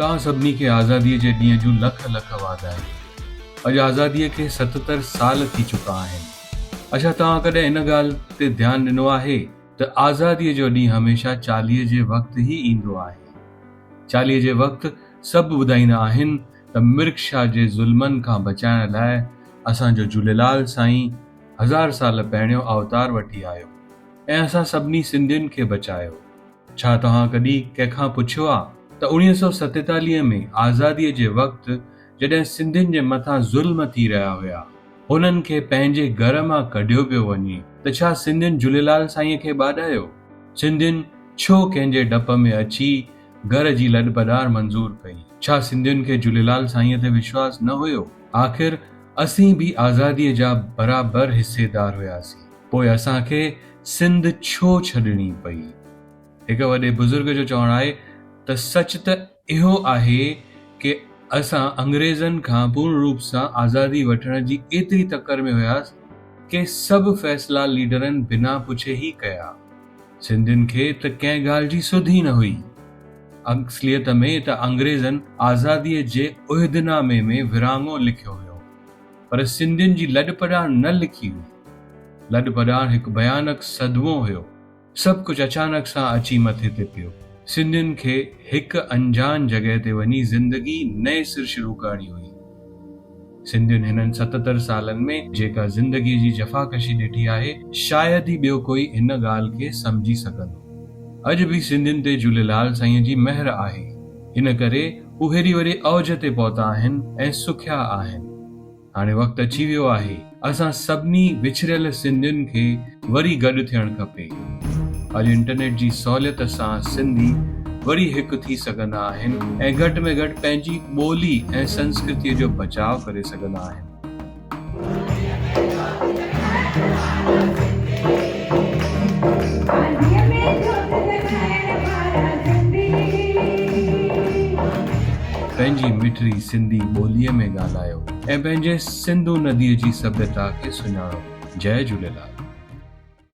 توهان سڀني کي آزاديء جي ڏينهن جون لک لک واڌايون. اڄ آزاديء کي 70 سال ٿي چڪا آهن. اڇا توهان ڪڏهن ان ڳالهه تي ڌيان ڏنو آهي ته آزاديء جو ڏينهن هميشه چاليهي جي وقت ئي ايندو آهي. چاليهي جي وقت سڀ ٻڌائيندا آهن ته مرڪ شاهه جي ظلمن کان بچائڻ لاء اسان جو جهوليلال سائين هزار سال پهريون اوتار وٺي آيو ۽ اسان سڀني سنڌين کي بچايو. ڇا توهان ڪڏهن ڪنهن کان پڇيو آ ته 1947 ۾ آزاديء جي وقت جڏهن سنڌين جي مٿان ظلم ٿي رهيا هيا، هنن کي پنهنجي گهر مان ڪڍيو پيو وڃي ته ڇا سنڌين جهوليلال سائينء کي ٻاڏايو؟ سنڌين ڇو ڪنهن جي ڊپ ۾ اچي گهر جي لڏپڏار منظور ڪئي؟ ڇا سنڌين کي جهوليلال سائينء تي وشواس نه هيو؟ آخر اسين به آزاديء جا برابر حصيدار هياسين. پوء اسان کي سنڌ ڇو ڇڏڻي پئي؟ هڪ وڏي بزرگ جو چوڻ آهي ته سچ ته اهو آهي ڪي اسان انگريزن کان پورڻ روپ سان آزادي وٺڻ جي ايتري تڪڙ ۾ هياس ڪي سڀ فيصلا ليڊرن بنا پڇي ئي ڪيا. سنڌين کي ته ڪنهن ڳالهه جي سڌ ئي نه هئي. اصليت ۾ ته انگريزن آزاديء جي عهدنامي ۾ ورهاڱو لکيو هيو. پر سنڌين جي لڏپلاڻ نه لکي هئي. لڏپلاڻ هڪ ڀيانڪ صدمو هيو. سڀ ڪجهه اچانڪ سان اچي مٿي تي پيو. سنڌين کي هڪ انجان جڳهه تي وڃي زندگي نئين سر شروع ڪرڻي هئي. سنڌين هنن 70 سالن ۾ جيڪا زندگيء جي جفاڪشي ڏٺي آهي، شايد ئي ٻيو ڪوئي ان ڳالهه کي سمجهي سگهندو. اڄ به سنڌين تي جهوليلال سائينء جي مهر آهي. ان ڪري هو هيڏي وڏي اوج تي پهتا آهن ۽ سکيا آهن. هاڻي وقت اچي ويو آهي اسان سڀني وڇڙيل سنڌين کي وري گڏ ٿيڻ کپي. اڄ انٽرنيٽ جي سهوليت سان سنڌي وري هڪ ٿي سگهندا آهن ۽ گهٽ ۾ گهٽ پنهنجي ٻولي ۽ سنسڪرتيء جو بچاء ڪري سگهندا آهن. پنهنجي مٺڙي سنڌي ٻوليء ۾ ڳالهايو ۽ پنهنجي سنڌو نديء جي سڀيتا کي سڃاڻو. جئي جهوليلال.